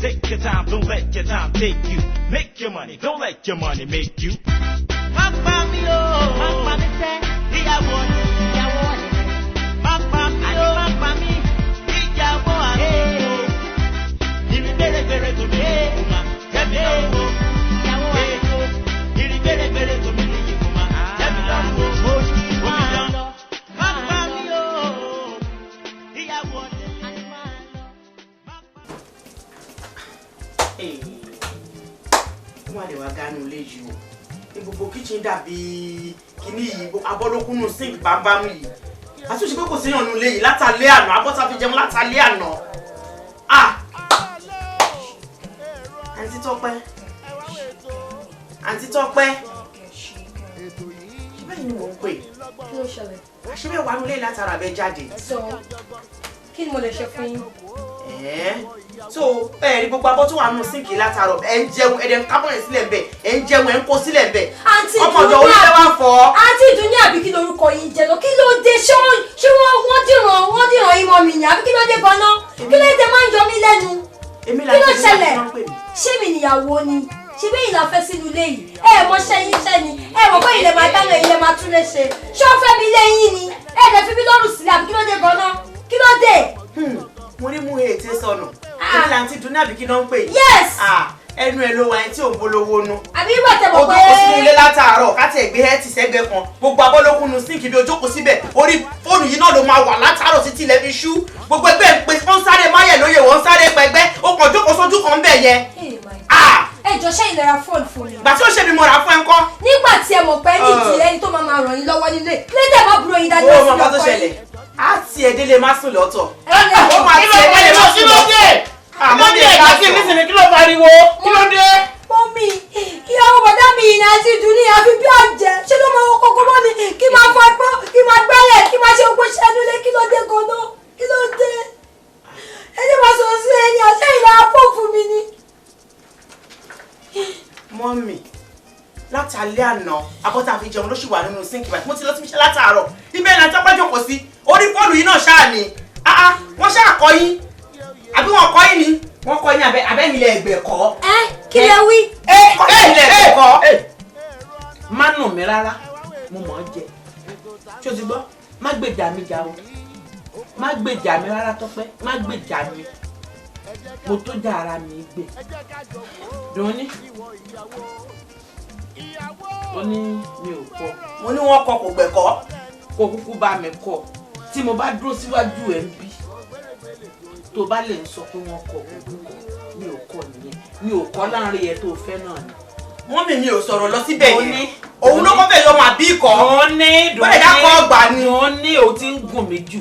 Take your time, don't let your time take you. Make your money, don't let your money make you. Má pa mí o, má pa mí sẹ́, ìyàwó ni, ìyàwó ni. Má pa mí o, má pa mí, ìyàwó àná. Ìrìn gbèrègbèrè tó mi ní kò má tẹ́mi lọ́rùn o. Ìyàwó àná. Ìrìn gbèrègbèrè tó mi ní kò má tẹ́mi lọ́rùn o. Omi dán. Má pa mí o, ìyàwó ni. Wọ́n á lè wá gánú ilé yìí o, ní gbogbo kitchen dàbí kíní yìí, abọ́lókúnnù sink bámbámú yìí. Àtúnṣe pé kò séèyàn nù ilé yìí látàlẹ́ àná, abọ́ tá fi jẹun látàlẹ́ àná. Ah, àǹtí Tọ́pẹ́, àǹtí Tọ́pẹ́, ṣé bẹ́ẹ̀ ni mò ń pè? Kí ló ṣẹlẹ̀? Àṣé bẹ́ẹ̀ wà nù ilé yìí látara abẹ́ jáde? So kí ni mo lè ṣe fún yín? Ẹ̀ẹ́, so ẹ rí gbogbo abọ́ tó wà nù sink látàárọ̀, ẹ ń jẹun, ẹ dẹ̀ ń kábọ̀ yẹn sílẹ̀ ń bẹ̀, ẹ ń jẹun, ẹ ń kó sílẹ̀ ń bẹ̀. Àǹtí ọmọ ọ̀dọ̀ oníṣẹ́ wa fọ́. Àǹtí Ìdùnnú, àbí kí lorúkọ yín jẹ lọ? Kí ló dé? Ṣé wọ́n dìran, wọ́n dìran yín mọ́ mi ni, àbí kí ló dé gan-an? Kí ló dé máa ń yọ mí lẹ́nu? Èmi Kí ló làǹtí ṣẹlẹ̀? Ìdùnnú pè mí. Ṣé mi nìyàwó ni? Ṣé bí ìlà fẹ́ sínú ilé yìí? Ẹ mọ ṣẹ́ yín ṣẹ́ ni, ẹ mọ̀ pé ilẹ̀ máa dáná, ilẹ̀ máa tún lè ṣe. Ṣé ó fẹ́ mi lé yín ni? Ẹ dẹ̀ fi mí lọ́rùn sílẹ̀, àbí kí ló dé gan-an? Kí ló dé? Mo ní mú ètè sọnù. Èmi làǹtí Ìdùnnú, àbí kí ló ń pè yìí? Yes. Ah, ẹnu ẹ ló wà, ẹni tí ò ń bolówó nu. Àbí ìgbà tẹ mọ̀ Ó pé jókòó sínú ilé látàárọ̀, káti ẹ̀gbẹ́ ẹ̀ ti sẹ́gbẹ́ kan, gbogbo abọ́ ló kúnnu sink bí ojókòó síbẹ̀. Orí fóònù yìí náà ló máa wà látàárọ̀ títí ilẹ̀ fi ṣú. Gbogbo ẹgbẹ́ ń pe, wọ́n ń sáré máyẹ̀ lóye, wọ́n ń sáré pẹgbẹ́, ó kàn jókòó sójú kan bẹ̀ yẹn. Hey, my God. Ah! Ẹ jọ, ṣé ìlera fóònù fún mi? Gbà tí ó ṣe mi mo rà fún ẹ ńkọ́? Nígbà tí ẹ mọ̀ pé ní ìdílé ẹni tó máa máa ràn yín lọ́wọ́ nílé, kílódé má burú yín dájú Ó sí mọ nǹkan tó ọkọ yín? ṣẹlẹ̀, á ti ẹ̀ délé má sùn lọ́tọ̀. Ẹ lè Ó máa ti ẹ̀ délé má Kí sùn ló lọ́tọ̀. dé? Kí ló dé? Ẹ̀ka sí nísìnyí, kí ló pariwo? Kí ló dé? Mọ́mì, ìyàwó bọ̀dá mi yìí ní àti ìdùnnú yìí, àfi bí àjẹ́. Ṣé ló máa wọ kókó mọ́ mi kí máa fọ ẹgbọ́n, kí máa gbálẹ̀, kí máa ṣe gbogbo iṣẹ́ nílé? Kí ló dé gan-an? Kí ló dé? Ẹni máa sọ̀rọ̀ sí ẹni àṣẹ ìlera fóònù fún mi ni. Mọ́mì, láti alẹ́ àná, abọ́ tá a fi jẹun ló ṣì wà nínú sink báyìí. Mo ti lọ sí iṣẹ́ látàárọ̀, ibẹ̀ ni àti ọpẹ́ jókòó sí orí fóònù yìí náà ṣáà ni. Ah ah, wọ́n ṣáà kọ́ yín, àbí wọ́n kọ́ yín ni? Wọ́n kọ́ yín abẹ́yìn ilẹ̀ ẹgbẹ̀ kọ́. Ẹ kí lẹ wí? Ẹ kọ́ yín ilẹ̀ ẹgbẹ̀ kọ́. Má nù mí rárá, mo mọ̀ ọ́ jẹ. Ṣé o ti gbọ́? Má gbèjà mi jà o, má gbèjà mi rárá. Tọ́pẹ́, má gbèjà mi, mo tó já ara mi gbè. Dùn ní ó ní mi ò kọ. Mo ní wọ́n kọ, kò gbẹ̀kọ́. Kó kúkú bá mi kọ, tí mo bá dúró síwájú ẹ̀ ń bí tó bá lè ń sọ pé wọ́n kọ, kúkú kọ, mi ò kọ nìyẹn, mi ò kọ́ láàrin ẹ̀ tó fẹ́ náà ni. Mọ́mì, mi ò sọ̀rọ̀ lọ síbẹ̀ Mo yẹn. Òun ló kọ́ fẹ́ yọmọ àbí ikọ̀. Mo ní dùn. Bọ́lẹ̀ dá kọ́ ọgbà ni. Mo ní o ti ń gùn mí jù,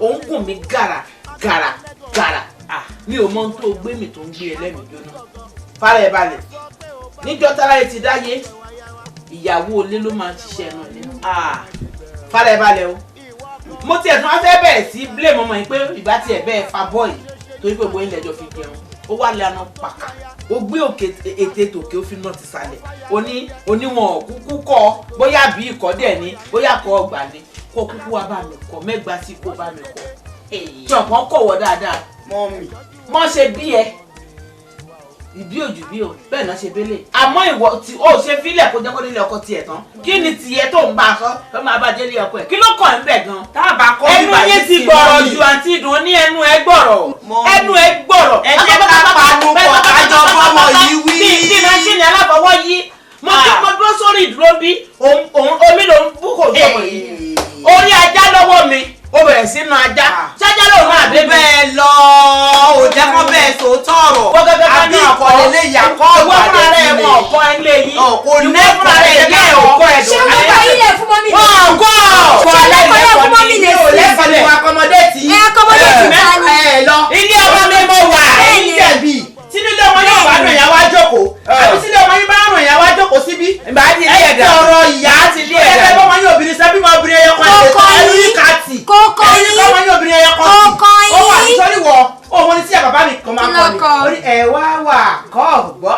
ò ń gùn mí gàrà gàrà gàrà. Ah, mi ò mọ ohun tó gbé mi tó ń gbé ẹlẹ́mìí jóná. Fara ẹ̀ balẹ̀, níjọ́ tára ẹ ti dáyé, ìyàwó ilé ló máa ń ṣiṣẹ́ náà ní. Ah, fara ẹ̀ balẹ̀ o. Mo tiẹ̀ tún wá fẹ́ bẹ̀rẹ̀ sí blame ọmọ yìí pé ìbá tiẹ̀ bẹ́ẹ̀ fa bọ́ọ̀lì, torí pé bóyá ilẹ̀ ẹjọ́ fi jẹun, ó wá lẹ́nu pàkà, ó gbé òkè ètè tòkè, ó fi náà ti sàlẹ̀, oní oníwọ̀n kúkú kọ́, bóyá bí ikọ̀ dẹ̀ ni, bóyá kọ́ ọgbà ni, kó kúkú wá bá mi kọ́ mẹ́gbàá sí, kó bá mi kọ́ ṣọ̀kan kọ̀ wọ́ dáadáa. Mọ́mì. Mọ́ ṣe bí ẹ ìbí òjù bí o, bẹ́ẹ̀ náà ṣe bẹ́lẹ̀. Àmọ́ ìwọ tí ó ṣe fílẹ̀ kó jẹ́ kó délé ọkọ tiẹ̀ tán, kí ni tiẹ̀ tó ń bá a sọ tó máa bá délé ọkọ ẹ̀? Kí ló kàn ń bẹ̀ gan? Tá a bá kọ́ Ẹnu yín ti gbọ̀rọ̀ ju. Àǹtí Ìdùn ní ẹnu ẹ gbọ̀rọ̀. Mọ́mì. Ẹnu ẹ gbọ̀rọ̀. Ẹ jẹ́ ká panu pọ̀, ká jọ bọ́mọ yìí wí. Bí máṣíìnì aláfọwọ́ yí, mo tí mo dúró sórí ìdúró bí òun omi ló ń bú kò jọmọ yìí, orí ajá lọ́wọ́ mi, ó bẹ̀rẹ̀ sí nu ajá. Ṣájá lòun náà dé bẹ́ẹ̀. Bẹ́ẹ̀ lọ, ò jẹ́ kán bẹ́ẹ̀ sòótọ́ ọ̀rọ̀. Wọ́n gẹ́gẹ́ bá Àbí náà ìkọ́ lélẹ́yìí, àkọ́ ìwọ ọ̀gbà fúnra rẹ̀ lẹ́sìn wọn ọ̀kọ́ ẹ lé yín. Kò Ìwọ nẹ́kọ̀ọ́ fúnra rẹ̀ ẹ yẹ ọ̀kọ́ ẹ̀ Ṣé wọ́n bá ilẹ̀ fún mọ́mì lè Wọ́n kọ́. Ṣé wọ́n bá ilẹ̀ fún mọ́mì lè Mi ò sí? lẹ́kọ̀ọ́ ni mo accommodate yín. Ẹ accommodate ta ni? Ẹ lọ. Ilé ọmọ mi mo wà. Ẹ̀yin jẹ̀bi. Sínú ilé ọmọ yóò bá rùn, ẹ̀yà wá jókòó. Àbí sílé ọmọ yín bá rùn, ẹ̀yà wá jókòó síbí. Ìbá ti ilé Ẹ ẹ̀dá. ti ọ̀rọ̀ ìyá. Ìbá ti ilé ẹ̀dá. Ẹ fẹ́ bọ́mọ yín obìnrin sẹ́bí mọ obìnrin ẹyọ kan Kókó ẹ̀sẹ̀ ẹnu yín. yín kà tì. Kókó Ẹni yín. kọ́ ọmọ yín obìnrin ẹyọ kan tì. Kókó Ó wà yín. sórí wọ. Òun ni tí ẹ bàbá mi kan máa Kí kọ ló ni. kọ? Ó ní ẹ wá wà kọ́ ọ̀gbọ́.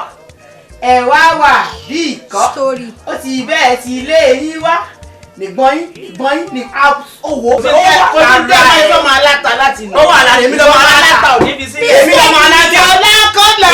Ẹ wá wà bí ìkọ́. Story. Ó ti bẹ́ẹ̀ ti lé yín wá. Nìgbọ́n yín, nìgbọ́n yín ní owó. Kò ní dé máa ń sọ máa láta láti nù. Ó wà lára èmi lọ́mọ aláta. Aláta ò ní fi sílẹ̀. Èmi lọ́mọ aláta. Ọlá kọ́lá.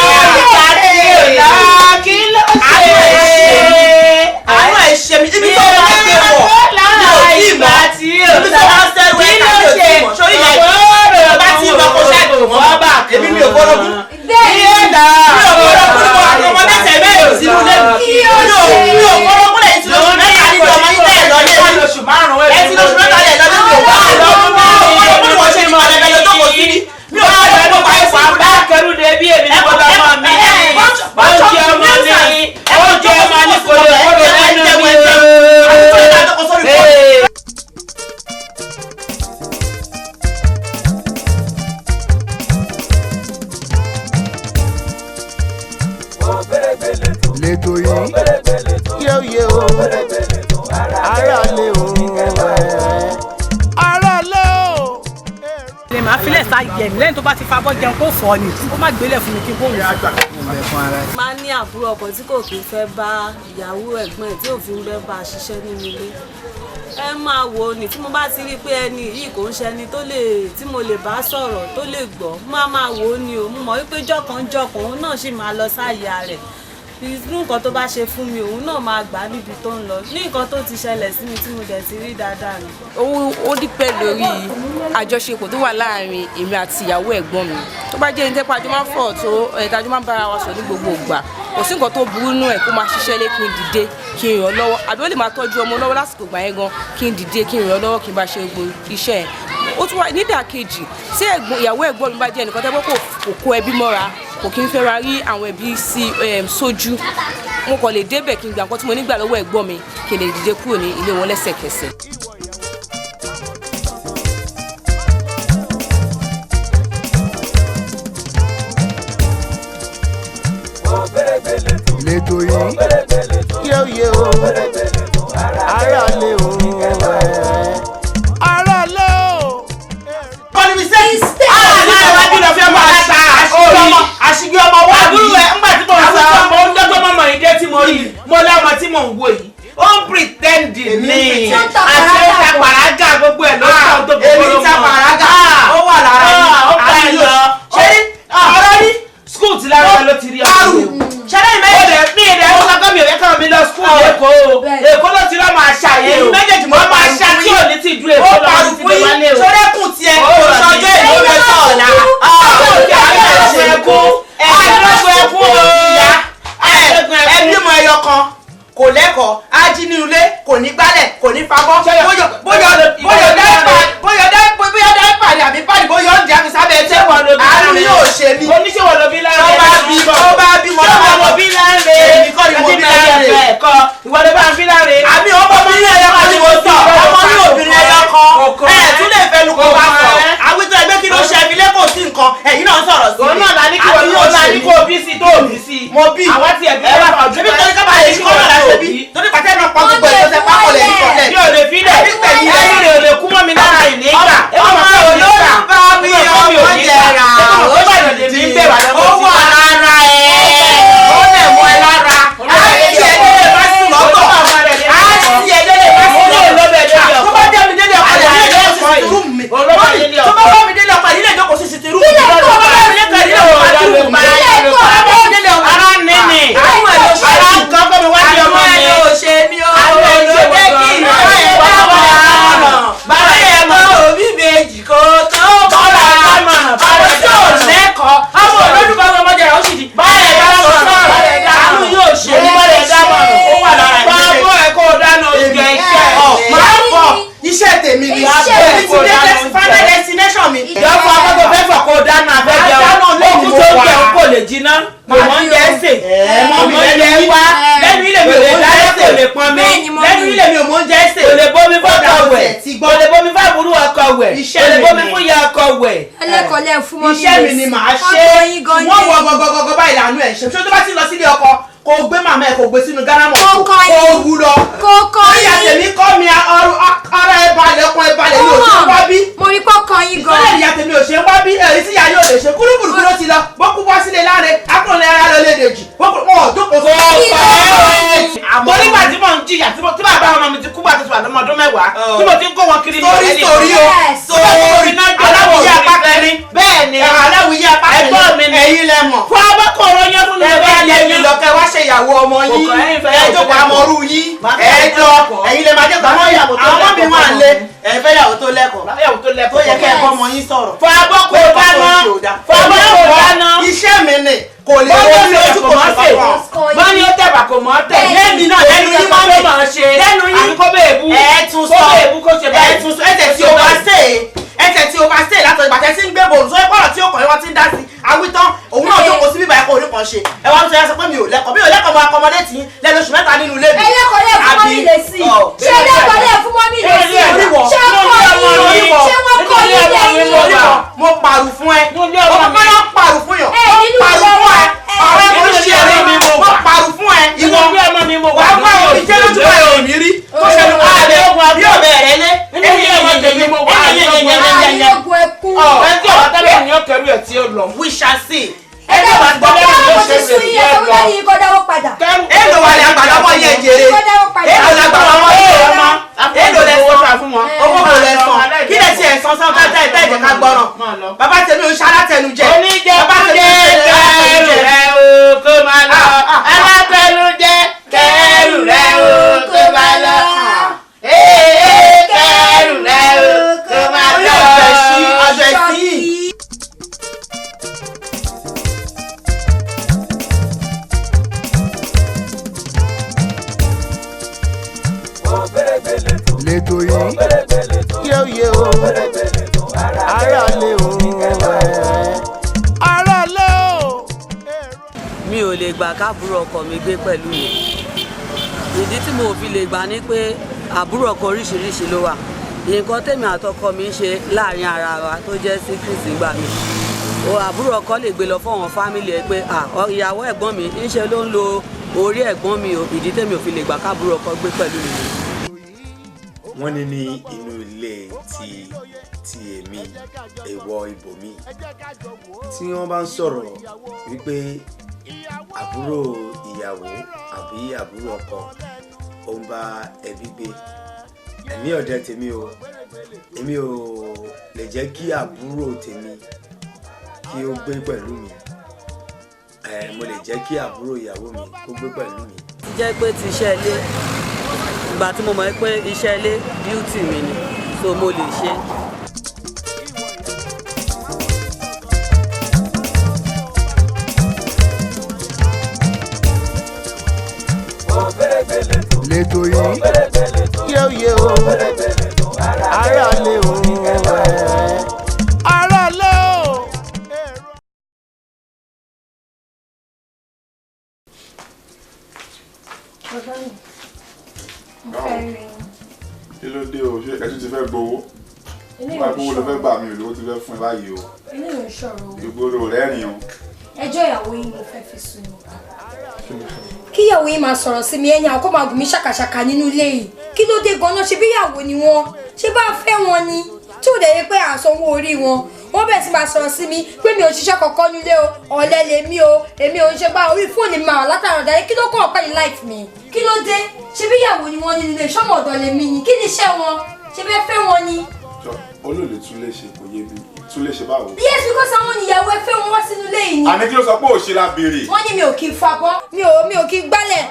Lẹ́tọ̀ yìí yóò o, ara lé o, ara lé o. Lè máa filẹ̀ sá yẹ̀ mí lẹ́yìn tó bá ti fa bọ́ jẹun kó fọ́ ni kó má gbélé fún mi kí n kó wù. Máa ní àbúrò ọkọ tí kò kí ń fẹ́ bá ìyàwó ẹ̀gbọ́n ẹ̀ tí ò fi ń bẹ́ bá a ṣiṣẹ́ nínú ilé. Ẹ máa wò ó ní tí mo bá ti rí i pé ẹni yìí kò ń ṣẹni tó lè tí mo lè bá sọ̀rọ̀ tó lè gbọ́, máa máa wò ó ní o. Mo mọ̀ wípé jọ̀kan-jọ̀kan òun náà sì máa lọ sáàyè rẹ̀. Irú nǹkan tó bá ṣe fún mi òun náà máa gbà á níbi tó ń lọ. Ní nǹkan tó ti ṣẹlẹ̀ sí mi tí mo dẹ̀ ti rí dáadáa ni. Ó dípẹ́ lórí àjọṣepọ̀ tó wà láàrin èmi àti ìyàwó ẹ̀gbọ́n mi. Tó bá jẹ́ ẹni tẹ́pẹ́ àjọ máa ń fọ̀ tó ẹ̀ẹ́dájọ́ máa ń bára wa sọ ní gbogbo ìgbà, kò sí nǹkan tó burú nú ẹ̀ kó máa ṣiṣẹ́ lé kí n dìde kí n ràn lọ́wọ́, àbí ó lè máa tọ́jú ọmọ lọ́wọ́ lásìkò ìgbà yẹn gan kí n dìde kí n ràn lọ́wọ́ kí n bá ṣe gbogbo iṣẹ́ ẹ̀. Ó tún wà nídàkejì tí ìyàwó ẹ̀gbọ́n mi bá jẹ́ ẹnìkan tẹ́pẹ́ kò kó ẹbí mọ́ra, kò kí n fẹ́ ra rí àwọn ẹbí sí sójú, mo kàn lè débẹ̀ kí n gbà nǹkan tí mo nígbà lọ́wọ́ ẹ̀gbọ́n mi kí n lè dìde kúrò ní ilé wọn lẹ́sẹ̀kẹsẹ̀. Lẹ́tọ̀ yìí yóò o, ara lé o, ara lé o. Kọ́ni mi sẹ́yìn. Ara ló fẹ́ máa ṣá àṣìgbé ọmọ wá bí. Àbúrò ẹ̀ ńgbà tí mo sọ ọmọ ó ń dọ́gbọ́n mọ́mọ́ yìí dé tí mo rí mo láwọn tí mò ń wò yìí. Ó ń pretend ní àti ó ta pàrágà gbogbo ẹ̀ ló sọ tó gbogbo Èmi ta pàrágà ó wà lára yìí. Ó bá ẹ lọ. Ṣé ọ̀rọ̀ ní skul ti lára ló ti rí ọmọ ṣẹlẹ̀ ìmẹ́jẹ̀ mi ìdẹ̀ ó sọ mi ò yẹ káwọn mi lọ skul Èkó o. Èkó ló ti lọ́ máa ṣàyè o. Èmi méjèèjì mo máa ṣá tí ò ní ti ju Èkó lọ ó sí ti wálé o. Ṣọlẹ́kùn tiẹ̀ kò sọjọ́ ìlú rẹ̀ sọ̀la. Ẹ bímọ ẹyọ kan kò lẹ́kọ̀ọ́, á jí nínú ilé, kò ní gbálẹ̀, kò ní fabọ́, bóyá dáìpà ni àbí pàdé bóyá oúnjẹ àmì sábẹ́ ẹ̀jẹ̀ àánú yóò ṣe mí. Oníṣòwò ló bí láńre. Tó bá bímọ ṣé wọ́n bí láńre. Èmi kọ́ ni mo bí láńre. Ìwọ ló bá ń bí láńre. Àbí ọmọ mi ní ẹyọ kan ni mo sọ, ọmọ ní obìnrin ẹyọ kan. Ẹ tún lè fẹnu kó bá sọ. Àwítọ́ ẹgbẹ́ kí ló ṣe ẹbí lẹ́kọ̀ọ́ sí nǹkan, ẹ̀yin náà sọ̀rọ̀ sí mi. Òun náà la ní kí wọ́n ló la ní kó bí sí tó bí sí. Mo bí. Àwọn ti ẹ̀bí ẹ̀rọ ọ̀dún. Ṣebí torí kábàá èyí kọ́ náà la ṣe bí. Torí pàtẹ́ náà pa gbogbo ẹ̀ tó ṣe pápọ̀ lẹ́yìn kọ́lẹ̀. Mi ò lè fi lẹ̀. Ẹ̀yin rẹ̀ ò lè kú mọ́ mi lára ìní ìgbà. Ọmọ olólùbá mi ọmọ jẹrà ó sì di ó wà lára ẹ̀ ó lè mọ ẹ lára. Á sì ẹ lè má sùn lọ́tọ̀. Á sì ẹ lè má sùn lọ́tọ̀. Tó bá dé mi délé ọkọ rẹ̀ nílé ìjókòó sí ti rúùmù mi. Tó bá bá mi délé ọkọ rẹ̀ nílé ìjókòó sí ti rúùmù mi. Tó bá bá mi délé ọkọ rẹ̀ nílé ìjókòó sí ti rúùmù mi. Tó bá bá mi délé ọkọ Ara nínì. Ara nǹkan kọ́ mi wájú ọmọ Àwọn mi. ẹ̀ ló ṣe mí ó ló jẹ́ kí ìlú ẹ̀ bá wà ọ̀nà. Bàbá yẹn mọ òbí méjì kó tó bọ́ra. Àwọn tí ò lẹ́kọ̀ọ́, àwọn olólùbá ọmọ jẹrà ó sì di. Báyẹ̀ dámọ̀ràn, àánú yóò ṣe mí. Báyẹ̀ dámọ̀ràn, ó wà lára Wà á bọ́ ẹ̀ kó o dáná oúnjẹ iṣẹ́. Máa bọ̀ iṣẹ́ tèmi ni. Èmi ti dé final destination mi. Ìjọba akọ́tọ̀ fẹ́ fọ̀ kó o dáná abẹ́ jẹun. Dáná lẹ́yìn Ó kú mo tó wà. jẹun kò lè jiná. Kò mọ̀ ń jẹ́ sè. Mọ́ mi Kò mọ̀ ń lẹ́nu jẹ́ wá. Lẹ́nu ilé mi ò lè dáná kò lè pọn mi. Lẹ́nu ilé mi ò mọ̀ ń jẹ́ sè. Kò lè bomi fọ́kọ wẹ̀. Ti gbọ́. Kò lè bomi fábùrú ọkọ wẹ̀. Iṣẹ́ Kò lè mi bomi ni. fún ìyá ọkọ wẹ̀. Ẹlẹ́kọ̀ọ́ lẹ́ fún mọ́mí Iṣẹ́ mi ni màá ṣe. Wọ́n wọ gọgọgọgọ báyìí lànà ẹ̀ ṣe. Ṣé tó bá ti lọ sílé ọkọ kò gbé màmá ẹ̀ kò gbé sínú Ghana mọ̀ Kò kò kọ́ yín. wú lọ. Kò kọ́ Ìyá yín. tèmi kọ́ mi ara ẹ̀ balẹ̀ ọkàn ẹ̀ balẹ̀ mi ò ṣe wá bí. Mo rí pọ́kàn yín gan. Ìtọ́lẹ̀ ìyá tèmi ò ṣe wá bí èyí tí ìyá yóò lè ṣe kúrúkúrú ló ti lọ bókú wá sílé láre akọ̀lẹ̀ ara lọ lédè jì bókú wọn ò jókòó sí. Mo nígbà tí mò ń jìyà tí bàbá ọmọ mi ti kú bàtí wà lọ́mọ ọdún mẹ́wàá tí mo ti ń kó wọn kiri ní Torí ọ̀rẹ́ torí o Sórí aláwìyé apá kẹrin Bẹ́ẹ̀ ni aláwìyé apá kẹrin Ẹ̀gbọ́n mi ni. ẹ̀yin lẹ mọ̀. Fún abọ́kọ̀ọ́rọ̀ yẹn fún mi. Ẹ bá lẹ mi lọ kẹ wá ṣe ìyàwó ọmọ yín Kò kàn yín fẹ́ ẹ yàwó jókòó tó amọ̀rú yín Màá ẹ fẹ́ jọ yàwó tó ẹ̀yin lẹ máa jókòó Màá fẹ́ yàwó tó àwọn ọmọ mi lẹ́kọ̀ọ́ wà lé ẹ fẹ́ yàwó tó lẹ́kọ̀ọ́ Yàwó tó lẹ́kọ̀ọ́. tó yẹ kẹ́ ẹ bọ́ ọmọ yín sọ̀rọ̀. Fún abọ́kọ̀ọ́ dáná. Fún abọ́kọ̀ọ́ dáná. Iṣẹ́ mi ni kò lè Bọ́ọ̀lù wọ́n ló lójú kò kò mọ́ sí sè. kankan. Bọ́ọ̀lù ó tẹ̀bà kò mọ́ tẹ̀. Lẹ́mi náà lẹ́nu yín mọ́ mi. Ló máa ṣe. Lẹ́nu yín. Àbí kó bẹ́ẹ̀ bú. Ẹ tún sọ Kó bẹ́ẹ̀ bú kó ṣe báyìí. Ẹ tún sọ ẹsẹ̀ tí o bá ṣe é ẹsẹ̀ tí o bá ṣe é látọ̀ ìgbà tẹ́ tí ń gbé bòrùn sọ pọ̀rọ̀ tí ó kàn yín wọ́n ti ń dá sí awítán òun náà jókòó sí bíbá ẹ̀kọ́ orí kan ṣe ẹ wá ń sọ yá sọ pé mi ò lẹ́kọ̀ọ́ mi ò lẹ́kọ̀ọ́ mo akọmọdé tì í lẹ́nu oṣù mẹ́ta nínú ilé mi. Ẹlẹ́kọ̀ọ́ lẹ́ fún mọ́mí lè sí. Ṣé ẹlẹ́kọ̀ọ́ lẹ́ fún mọ́mí lè sí? Ṣé kọ́ yín? Ṣé wọ́n kọ́ yín lẹ́yìn? Mo pàrù fún ẹ Mo ní mo ọmọ mi. kọ́kọ́ lọ pàrù fún yàn Ẹ nínú pàrù fún ẹ ẹ ọ̀rẹ́ mo ṣe nínú ilé rí mi mo mo wà. pàrù fún ẹ We shall see. Ẹ Ẹ wá gbọ́. Mo ti sún yín, ẹ sọ fún dáàdi yín kó dáwó padà. Èlò wà lẹ àgbà lọ́wọ́ yẹn jèrè. Kó dáwó padà. Èlò làgbà lọ́wọ́ yẹn ọmọ. Èlò lẹ san. Owó wo lẹ san? Kí lẹ tiẹ̀ san san tá tá tá ẹ̀jẹ̀ ká gbọ́ràn. Bàbá tèmi ò ń ṣe alátẹnujẹ. Bàbá tèmi ò ń ṣe Oníjẹkújẹ kẹrù alátẹnujẹ. rẹ o kó máa lọ. Alátẹnujẹ kẹrù rẹ o kó máa lọ. Ee kẹrù rẹ o kó máa Orí lọ. ọ̀bẹ sí ọbẹ̀ sí. Lẹ́tọ̀ yìí yóò o, ara lé o, ara lé o. Mi ò lè gbà káàbúrò ọkọ mi gbé pẹ̀lú mi. Ìdí tí mo ò fi lè gbà ni pé àbúrò ọkọ oríṣiríṣi ló wà. Nǹkan tèmi àtọkọ mi ń ṣe láàrin ara wa tó jẹ́ secret gbà mí, o àbúrò ọkọ lè gbé lọ fọwọn family ẹ pé "Ah, ìyàwó ẹ̀gbọ́n mi ń ṣe ló ń lo orí ẹ̀gbọ́n mi o." Ìdí tèmi ò fi lè gbà káàbúrò ọkọ gbé pẹ̀lú mi. Wọ́n ní ní inú ilé ti ti èmi, èèwọ̀ ibòmíì, tí wọ́n bá ń sọ̀rọ̀ wípé àbúrò ìyàwó àbí àbúrò ọkọ ó ń bá ẹbí gbé, ẹ̀mí ọ̀dẹ tèmi o, èmi ò lè jẹ́ kí àbúrò tèmi kí ó gbé pẹ̀lú mi. Mo lè jẹ́ kí àbúrò ìyàwó mi kó gbé pẹ̀lú mi. Ti jẹ́ pé ti iṣẹ́ ilé, ìgbà tí mo mọ̀ pé iṣẹ́ ilé duty mi ni, so mo lè ṣe. Lẹ́tọ̀ yìí yóò o, ara lé o, ara lé o. Bàbá mi, mo fẹ́ rí yín. Kí ló dé o? Ṣé ẹ tún ti fẹ́ gbowó? Eléyìí Wọ́n ò gbowó ló fẹ́ ṣọ̀rọ̀. gbà, mí ò lówó ti fẹ́ fún ẹ báyìí o. Eléyìí ò ṣọ̀rọ̀ o. Ìgboro rẹ́rìn o. Ẹjọ́ ìyàwó yín mo fẹ́ fi sùn yín. Kíyàwó yín máa sọ̀rọ̀ sí mi ẹ̀yìn àwọn kó máa gùn mí ṣàkàṣàkà nínú ilé yìí. Kí ló dé gan-an? Ṣe bí ìyàwó ni wọ́n? Ṣé bá fẹ́ wọn ni? Tí ò dẹ̀ yẹ pé àsanwó orí wọn. Wọ́n bẹ̀rẹ̀ sí máa sọ̀rọ̀ sí mi pé mi ò ṣiṣẹ́ kankan nílé o, ọ̀lẹ lèmi o, èmi ò ń ṣe bá orí fóònù mi máa wà látàrọ̀ dáyé. Kí ló kàn pẹ̀lú life mi? Kí ló dé? Ṣé bí ìyàwó ni wọ́n nínú ilé? Ṣọ́mọ ọ̀dọ̀ lèmi ni? Kí ni iṣẹ́ wọn? Ṣé bẹ́ẹ̀ fẹ́ wọn ni? Jọ, olóòlè tún lè ṣe, kò yé mi. Tún lè ṣe báwo? Yes, because àwọn ìyàwó ẹ fẹ́ wọn wá sínú ilé yìí ni. Àní kí ló sọ pé òṣè la béèrè? Wọ́n ní mi ò kí ń fabọ́, mi ò kí ń gbálẹ̀,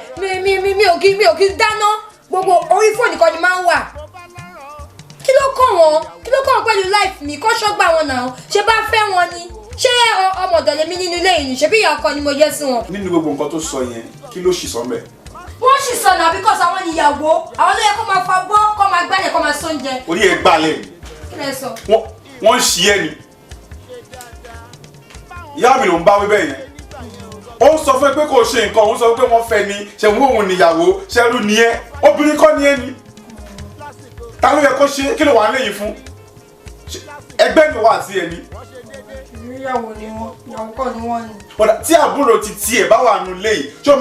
mi ò kí ń dáná. Gbogbo orí fóònù kan ni máa ń wà. Kí ló kàn wọ́n? Kí ló kàn wọ́n pẹ̀lú life mi? Kọ́ ṣọ́gbà wọn náà. Ṣé bá fẹ́ wọn ni? Ṣé ọmọ ọ̀dọ̀ lèmi nínú ilé yìí ni? Ṣé bí ìyá ọkọ ni mo jẹ́ sí wọn? Nínú gbogbo nǹkan tó sọ yẹn, kí ló ṣì sọ ń bẹ̀? Wọ́n sì sọ náà because àwọn ìyàwó, àwọn ló yẹ kó máa fabọ́, kó máa gbálẹ̀, kó máa sóúnjẹ. Orí ẹ gbalẹ̀ ni. Kí lẹ sọ? Wọ́n ń ṣí ẹ ni. Ìyá mi ló ń bá wí bẹ́ẹ̀ yẹn. Ó ń sọ fún ẹ pé kò ṣe nǹkan, òun sọ pé wọ́n fẹ́ ni, ṣẹ̀wọ́n òun níyàwó, ṣẹ́rú ni ẹ́, obìnrin kọ́ ni ẹ́ ni. Ta ló yẹ kó ṣe? Kí ló wà ń léyìn fún? Ẹgbẹ́ mi wà àti ẹni. Ìyàwó ni wọ́n, ìyàwó kọ́ ni wọ́n ni. Ọ̀dà tí àbúrò ti tiẹ̀ bá wà nù léyìí, ṣé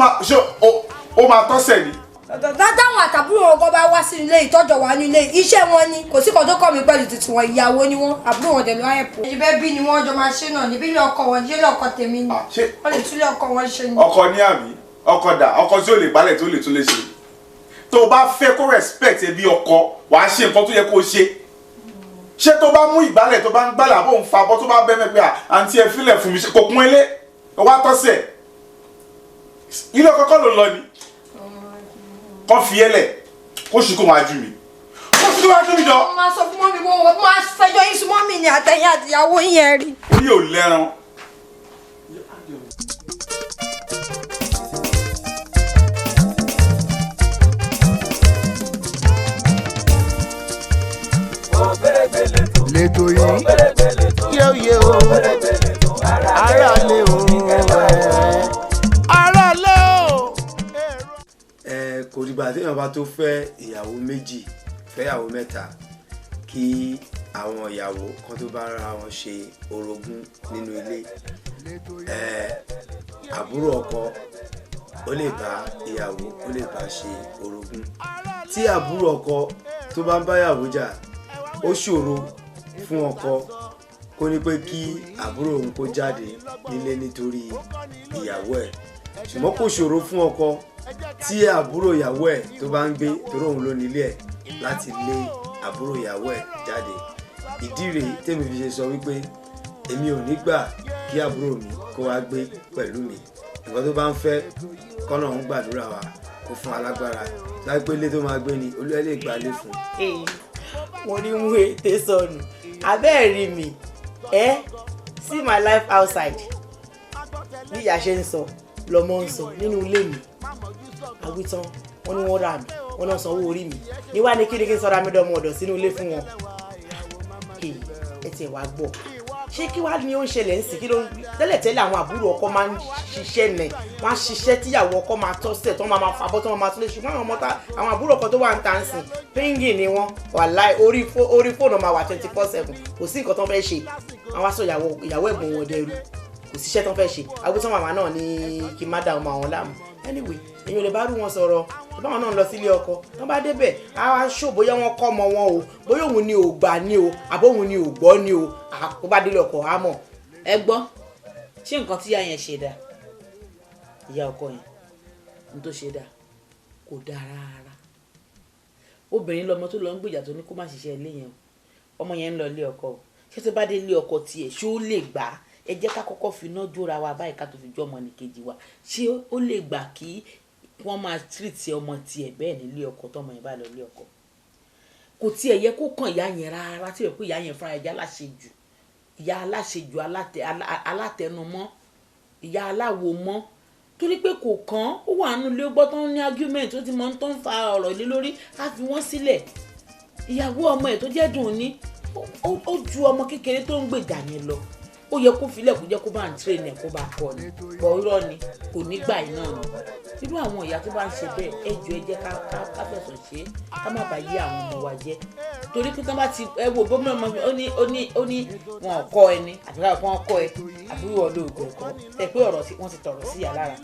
ó máa tọ́sẹ̀ ni? Táwọn àtàbúrò ọkọ bá wá sínú ilé ìtọ́jọ wà nílé iṣẹ́ wọn ni, kò sí kan tó kọ́ mi pẹ̀lú tuntun wọn. Ìyàwó ni wọ́n, àbúrò wọn dẹ̀ ló ẹ̀pọ̀. Ìbẹ́ bí ni wọ́n jọ máa ṣe náà níbí, ilé ọkọ wọn, ilé ọkọ tèmi ni. Wọ́n lè túlé ọkọ wọn ṣe ni. Ọkọ ní àmì, ọkọ dà, ọkọ tí ó lè gbálẹ̀ tó lè tún lè ṣe. Tó o bá fẹ́ kó respect ẹ bí ọkọ, wàá ṣe nǹkan tó yẹ kó o ṣe. Ṣé tó bá mú ìgbálẹ̀ tó bá ń gbálẹ̀ àbó ń fa abọ́ tó bá bẹ́ mẹ́ pé àǹtí ẹ fílẹ̀ fún mi, kò kún ilé, wá tọ́sẹ̀. Ilé ọkọ kọ́ ló ń lọ ni. Kọ́ fi ẹ lẹ̀, kó ṣù kó máa jú mi. Kó ṣù kó máa jú mi jọ. Mo máa sọ fún mọ́mì, mo máa fẹjọ́ yín sùn mọ́mì ni àtẹ̀yìn àtìyàwó yín yẹn rí. Orí ò lẹ́ran. Lẹ́tọ̀ yìí yóò o, ara lé o, ara lé o. Kò dìgbà téèyàn bá tó fẹ́ ìyàwó méjì, fẹ́yàwó mẹ́ta, kí àwọn ìyàwó kan tó bá ra wọn ṣe orogún nínú ilé. Àbúrò ọkọ ó lè bá ìyàwó, ó lè bá ṣe orogún. Tí àbúrò ọkọ tó bá ń bá ìyàwó jà, ó ṣòro fún ọkọ Kó ní pé kí àbúrò òun kó jáde nílé nítorí ìyàwó ẹ̀, ṣùgbọ́n kò ṣòro fún ọkọ tí àbúrò ìyàwó ẹ̀ tó bá ń gbé, torí òun ló nílé ẹ̀, láti lé àbúrò ìyàwó ẹ̀ jáde. Ìdí rèé tèmi fi ṣe sọ wípé èmi ò ní gbà kí àbúrò mi kó wá gbé pẹ̀lú mi. Nǹkan tó bá ń fẹ́ kọ́nà ń gbàdúrà wa kó fún alágbára láì pé ilé tó máa gbé ni olú ẹ lè gbà lé fún. Mo ní mú ètè sọnù abẹ́ẹ̀rí mi ẹ see my life outside. Bí ìyá ṣe ń sọ lọmọ ń sọ nínú ilé mi. Àwítán wọn ni wọ́n rà mí, wọn náà sanwó orí mi níwá ní kí ni kí n sọra mi dọmọ ọ̀dọ̀ sínú ilé fún wọn. Ẹ tiẹ̀ wá gbọ́, ṣé kí wàá ní ó ń ṣẹlẹ̀ ń sìn? Kí ló ń tẹ́lẹ̀tẹ́lẹ̀, àwọn àbúrò ọkọ máa ń ṣiṣẹ́ nẹ̀, wọ́n á ṣiṣẹ́ tíyàwó ọkọ máa tọ́sẹ̀ tó máa fa bọ́ tó máa tún lè. Ṣùgbọ́n àwọn ọmọ tá àwọn àbúrò ọkọ tó wà ń ta ń sìn, píngì ni wọ́n. Wàláì, orí fóònù máa wà 24/7. Kò sí nǹkan tó fẹ́ ṣe. Àwọn aṣọ ìyàwó ẹ̀gbọ́n wọn dẹrú, kò síṣẹ́ tó fẹ́ ṣe. Àwùjọ màmá náà ní kí n má da ọmọ àwọn láàmú. Anyway, èyàn ò lè bá rú wọn sọ̀rọ̀. Báwọn náà ń lọ sílé ọkọ, tó bá débẹ̀ á wá ṣò bóyá wọ́n kọ́ ọmọ wọn o, bóyá òun ni ò gbà ní o, àbó òun ni ò gbọ́ ní o. Tó bá délé ọkọ á mọ̀. Ẹ gbọ́, ṣé nǹkan tí ìyá yẹn ṣe dáa? Ìyá ọkọ yẹn n tó ṣe dáa? Kò dáa rárá. Obìnrin lọmọ tó lọ ń gbèjà tó ní kó má ṣiṣẹ́ ilé yẹn o. Ọmọ yẹn ń lọ ilé ọkọ o. Ṣé tó bá dé ilé ọkọ tiẹ̀, ṣé ó lè gbà á? Ẹ jẹ́ ká kọ́kọ́ fi iná jóra wa báyìí ká tó fi jó ọmọ nìkejì wa. Ṣé ó lè gbà kí wọ́n máa treat ọmọ tiẹ̀ bẹ́ẹ̀ nílé ọkọ tọmọ yẹn bá lọ ilé ọkọ? Kò tiẹ̀ yẹ kó kàn ìyá yẹn rárá, tí yẹ pé ìyá yẹn fúnra ẹ̀ jẹ́ aláṣejù, ìyá aláṣejù, alátẹnumọ́, ìyá aláwo mọ́, torí pé kò kàn. Ó wà nínú ilé, ó gbọ́ tó ń ní argument, ó ti mọ tó ń fa ọ̀rọ̀ ilé lórí, á fi wọ́n sílẹ̀. Ìyàwó ọmọ ẹ̀ tó jẹ́ dùn ní ó ju ọmọ kékeré tó ń gbèjà yẹn lọ. Ó yẹ kó filẹ̀, kó jẹ́ kó bá ń train ẹ̀, kó bá kọ́ ni. Bọ̀ irọ́ ni, kò ní gbà yìí náà ni. Irú àwọn ìyá tó bá ń ṣe bẹ́ẹ̀, ẹ jọ̀ọ́, ẹ jẹ́ ká fẹ̀sọ̀ ṣe é, ká má bàa yí àwọn ọmọ wa jẹ́, torí pé tán bá ti ẹ wo bó mọ̀ ó ní wọn ò kọ́ ẹni àti káwọn kan kọ́ ẹ, àbí wọ́n lo ògùn ẹ̀kọ́ tẹ pé ọ̀rọ̀ wọ́n ti tọ̀rọ̀ sí ìyá lára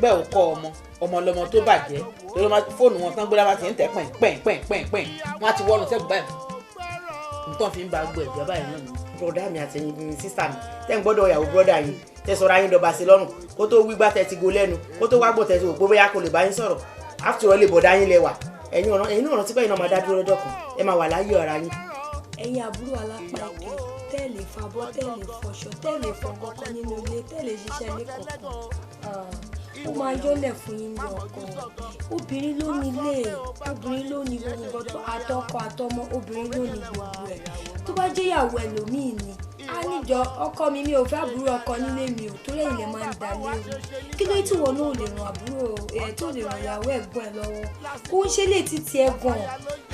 bẹ́ẹ̀. Ò kọ́ ọmọ ọmọ lọmọ tó bàjẹ́, torí fóònù wọn tán gbé lábá ti ń tẹ̀ pẹ̀n pẹ̀n pẹ̀n pẹ̀n pẹ̀n, wọ́n á ti wọ́nu sẹ́gun báyìí, nǹkan fi ń ba gbọ́ ẹ̀jẹ̀ báyìí náà ni. Bùrọ̀dá mi àti ẹ̀yin sister mi tẹ́ ń gbọ́dọ̀ ìyàwó bùrọ̀dá yín, tẹ́ sọ̀rọ̀ ayín dọba sí lọ́rùn, kó tó wí gbá tẹ́ ti go lẹ́nu, kó tó wá gbọ́ tẹ́ ti wò pé bóyá kò lè bá yín sọ̀rọ̀. After all, lè bọ̀dá yín lẹ́wà. Ẹ̀yin ọ̀ràn, ẹ̀yin náà rántí pé ẹ̀yin náà máa dá dúró lọ́jọ́ kan, ẹ máa wà láyé ọ̀ra yín. Ẹ̀yin àbúrò alápá ike, tẹ́lẹ̀ fabọ́, tẹ́lẹ̀ fọṣọ, tẹ́lẹ̀ fọ kọ́kọ́ nínú ilé, tẹ́lẹ̀ ṣiṣẹ́ ilé kọ̀ọ̀kan, ó máa yọ́lẹ̀ fún yín ní ọkọ. Obìnrin ló ní ilé, obìnrin ló ní gbogbo nǹkan tó àtọkọ àtọmọ, obìnrin ló ní gbogbo ẹ̀. Tó bá jẹ́ ìyàwó ẹlòmíì ni, á níjọ ọkọ mi, mi ò fẹ́ àbúrò ọkọ nílé mi ò, torí ẹ̀yin lè máa ń da léwu. Kí ló tí wọn náà lè ràn àbúrò ẹ̀, tó lè ràn ìyàwó ẹ̀gbọ́n ẹ̀ lọ́wọ́? Kó ń ṣe lè títí ẹ̀ gan,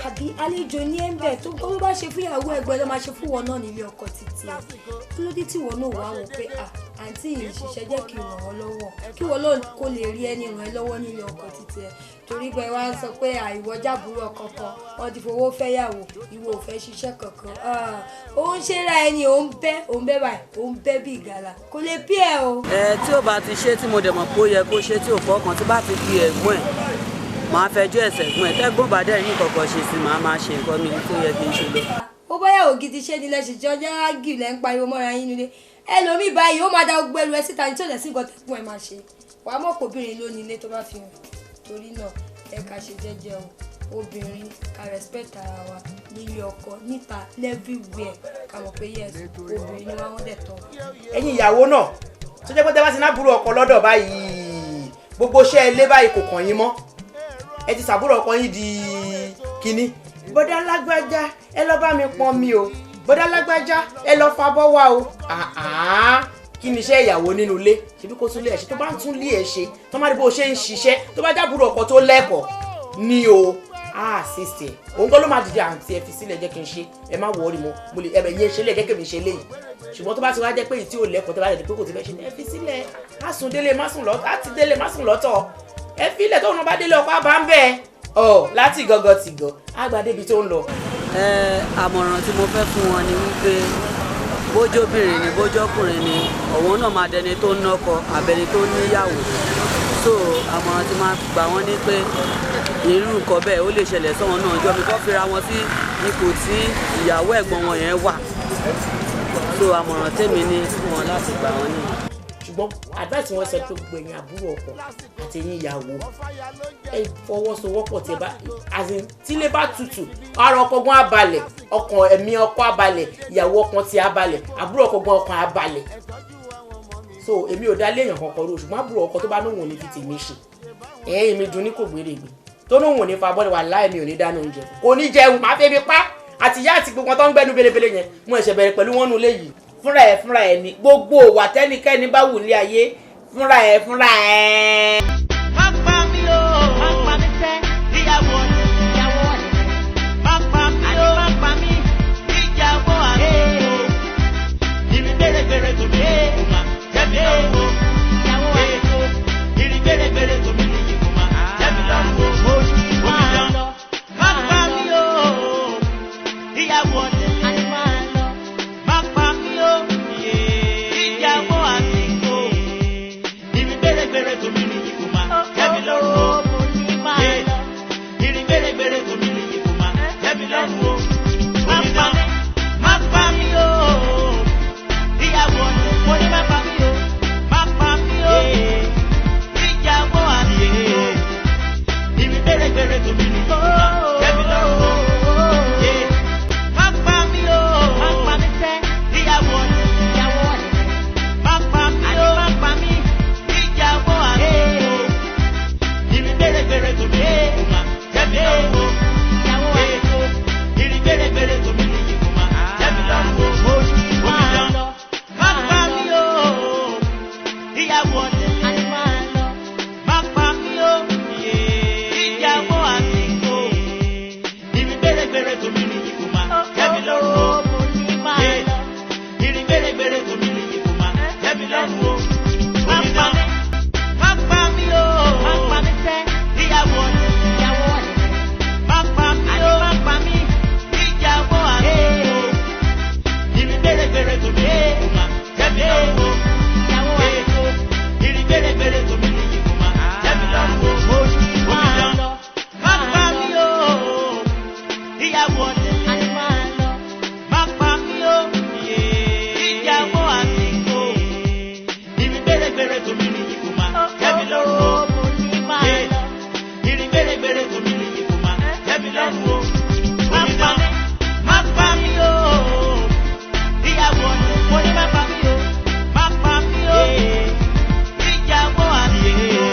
àbí àlejò ní ẹ̀ ń bẹ̀ tó gbọ́ bá ṣe fún ìyàwó ẹ̀gbọ́n ẹ̀ ló máa ṣe fún wọn náà nílé ọkọ títí ẹ̀. Kí ló dé tí wọn náà wá wò pé à àǹtí yìí ṣiṣẹ́, jẹ́ kí n ràn ọ́ lọ́wọ́, kí wọn náà kó lè rí ẹni ràn ẹ́ lọ́wọ́ nílé ọkọ títí ẹ̀? Torí pé wá sọ pé àìwọ́jàbúrò ọkọ kan wọ́n ti fowó fẹ́yàwó, ìwọ ò fẹ́ ṣiṣẹ́ kankan, ó ń ṣe ra ẹni, ò ń bẹ́, ò ń bẹ́ báyìí, ò ń bẹ́ bí ìgalà, kò lè pí ẹ o. Ẹ tí ó bá ti ṣe, tí mo dẹ̀ mọ̀ pé ó yẹ kó ṣe, tí ò fọkàn, tí bá ti fi ẹ̀gbọ́n ẹ̀, màá fẹjọ́ ẹ̀sẹ̀ gbọ́n ẹ̀. Tẹ́gbọ́n bá dẹ̀ rí nǹkan kan ṣe sí, màá máa ṣe nǹkan mi tó yẹ kí n ṣe lọ. Ó báyàwó gidi ṣé ni lẹ́sìn jọ jẹ́ ágì lẹ́ ń pariwo mọ́ra yín nílé. Ẹlòmíì báyìí, ó máa da gbogbo ẹrù ẹ síta ní tí ò lẹ̀ sí nǹkan tẹ́kùn ẹ máa ṣe. Wàá mọ̀ pé obìnrin ló ní ilé tó bá fi hàn. Torí náà, ẹ ká ṣe jẹ́jẹ́ o. Obìnrin, ká respect ara wa nílé ọkọ, níta, everywhere. Ká mọ̀ pé yes, obìnrin ni wọ́n dẹ̀ tọ́. Ẹ̀yin ìyàwó náà tó jẹ́ pé tẹ́ bá ti nábùrò ọkọ lọ́dọ̀ báyìí, gbogbo iṣẹ́ ilé báyìí kò kàn yín mọ́, ẹ ti sàbúrò ọkọ yín di kínní. Bọ́dá lágbájá, ẹ lọ bá mi pọn mi o. Bọ́dá lágbájá, ẹ lọ fabọ́ wá o. Àá, kí ni iṣẹ́ ìyàwó nínú ilé? Ṣebí kó tún lé ẹ̀ ṣe. Tó bá ń tún lé ẹ̀ ṣe, tó má rí bó ṣe ń ṣiṣẹ́, tó bá jábúrò ọkọ tó lẹ́kọ̀ọ́ ni o, á assist ẹ̀. Òun kọ́ ló máa dìde, àǹtí, ẹ fi sílẹ̀, jẹ́ kí n ṣe, ẹ má worry, mo lè ẹbẹ̀ yẹn ṣe lẹ̀, jẹ́ kí mi ṣe léyìí. Ṣùgbọ́n tó bá ti wá jẹ́ pé èyí tí ò lẹ́kọ̀ọ́, tó bá jẹ́ pé kò ti fẹ́ ṣe, ẹ fi sílẹ̀, á sùn délé má sùn lọ́tọ̀, á ti délé má sùn lọ́tọ̀. Ẹ fi ilẹ̀, tóun náà bá délé ọkọ, á bá ń bẹ̀ ọ láti gọ́gọ́ tìgọ́, á gba débi tó ń lọ. Ẹ àmọ̀ràn tí mo fẹ́ fún wọn ni wípé bójóbìnrin ni, bójọ́kùnrin ni, ọ̀wọ́n náà máa dẹni tó ń nọ́kọ àbẹni tó ń níyàwó. So àmọ̀ràn tí máa gbà wọ́n ní pé irú nǹkan bẹ́ẹ̀ ó lè ṣẹlẹ̀ sọ́wọ́n náà jọ́ mi kọ́ fira wọn sí ipò tí ìyàwó ẹ̀gbọ́n wọn yẹn wà. So àmọ̀ràn tèmi ní fún wọn láti gbà wọ́n nìyẹn. Ṣùgbọ́n advice wọn sọ pé gbogbo ẹ̀yin àbúrò ọkọ àti ẹ̀yin ìyàwó, ẹ fọwọ́sowọ́pọ̀. Tí ẹ bá, as in, tílé bá tutù, ara ọkọ gan á balẹ̀, ọkàn ẹ̀mí ọkọ á balẹ̀, ìyàwó ọkàn ti á balẹ̀, àbúrò ọkọ gan ọkàn á balẹ̀. So èmi ò dá léèyàn kankan rò, ṣùgbọ́n àbúrò ọkọ tó bá nóhùn ò ní fi tèmi ṣe ẹ̀yìn mi dùn ní kò gbére gbé tó nóhùn ò ní fa bọ́ọ̀lù wà láì, mi ò ní dáná oúnjẹ, kò ní jẹun, máa fẹ́ mi pa àti ìyá àti gbogbo wọn tó ń gbẹ́nu belebele yẹn. Mo ẹ̀ṣẹ̀ bẹ̀rẹ̀ pẹ̀lú wọn nulẹ̀ yìí. Fúnra ẹ̀ ní gbogbo ìwà tẹ́nikẹ́ni bá wù ní ayé, fúnra ẹ̀ fúnra ẹ̀. Má pa mí o, má pa mí sẹ́, ìyàwó ìyàwó má pa mí o, má pa mí, ìyàwó àná. Ìrìn gbèrègbèrè tó mi ní kò máa tẹ́mi lọ́rùn o. Ìyàwó àná. Ìrìn gbèrègbèrè tó mi ní kò máa tẹ́mi lọ́rùn o. Omidan, Má pa mí o, ìyàwó àná. Má pa mí o, ìyàwó àsìkò. Ìrìn gbèrègbèrè tó mi ní kò máa tẹ́mi lọ́rùn o. Ìrìn gbèrègbèrè tó mi ní kò máa tẹ́mi lọ́rùn o. Omidan, Má pa mí o, ìyàwó àná. Mo ní má pa mí o, má pa mí o, ìyàwó àsìkò. Ìrìn gbèrègbèrè tó mi ní kò máa tẹ́mi lọ́rùn o. Má pa mí o, má pa mí sẹ́, ìyàwó àná. Ìyàwó àná. Má pa mí o, má pa mí, ìyàwó àsìkò. Ìrìn gbèrègbèrè tó mi ní kò máa tẹ́mi lọ́rùn o. Ìyàwó àsìkò. Ìrìn gbèrègbèrè tó mi ní kò máa tẹ́mi lọ́rùn o. Omidan, Má pa mí o, ìyàwó àná. Má pa mí o, ìyàwó àsìkò. Ìrìn gbèrègbèrè tó mi ní kò máa tẹ́mi lọ́rùn o. Ìrìn gbèrègbèrè tó mi ní kò máa tẹ́mi lọ́rùn o. Omidan, Má pa mí o, má pa mí sẹ́, ìyàwó àná. Ìyàwó àná. Má pa mí o, má pa mí, ìyàwó àsìkò. Ìrìn gbèrègbèrè tó mi ní kò máa tẹ́mi lọ́rùn o. Ìyàwó àsìkò. Ìrìn gbèrègbèrè tó mi ní kò máa tẹ́mi lọ́rùn o. Omidan, Má pa mí o, ìyàwó àná. Má pa mí o, ìyàwó àsìkò. Ìrìn gbèrègbèrè tó mi ní kò máa tẹ́mi lọ́rùn o. Ìrìn gbèrègbèrè tó mi ní kò máa tẹ́mi lọ́rùn o. Omidan, Má pa mí o, ìyàwó àná. Mo ní má pa mí o, má pa mí o, ìyàwó àsìkò.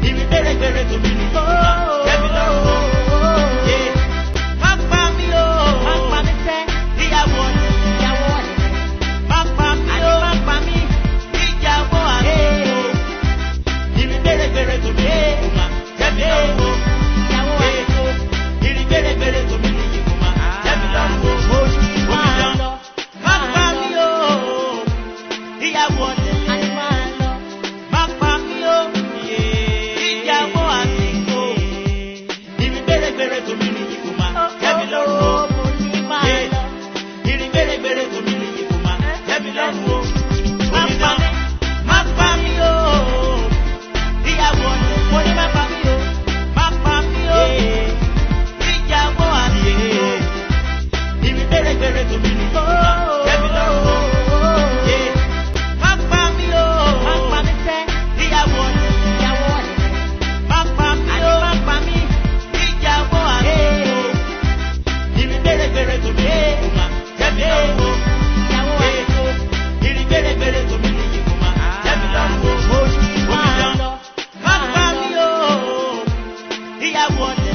Ìrìn gbèrègbèrè tó mi ní kò máa tẹ́mi lọ́rùn o. Má pa mí o, má pa mí sẹ́, ìyàwó àná. Ìyàwó àná. Má pa mí o, má pa mí, ìyàwó àsìkò. Ìrìn gbèrègbèrè tó mi ní kò máa tẹ́mi lọ́rùn o. Ìyàwó àsìkò. Ìrìn gbèrègbèrè tó mi ní kò máa tẹ́mi lọ́rùn o. Omidan, Má pa mí o, ìyàwó àná. Má pa mí o, ìyàwó àsìkò. Ìrìn gbèrègbèrè tó mi ní kò máa tẹ́mi lọ́rùn o. Ìrìn gbèrègbèrè tó mi ní kò máa tẹ́mi lọ́rùn o. Omidan, Má pa mí o, ìyàwó àná. Mo ní má pa mí o, má pa mí o, ìyàwó àsìkò. Ìrìn gbèrègbèrè tó mi ní kò máa tẹ́mi lọ́rùn o. Má pa mí o, má pa mí sẹ́, ìyàwó àná. Ìyàwó àná. Má pa mí o, má pa mí, ìyàwó àsìkò. Ìrìn gbèrègbèrè tó mi ní kò máa tẹ́mi lọ́rùn o. Ìyàwó àsìkò. Ìrìn gbèrègbèrè tó mi ní kò máa tẹ́mi lọ́rùn o. Omidan, Má pa mí o, ìyàwó àná.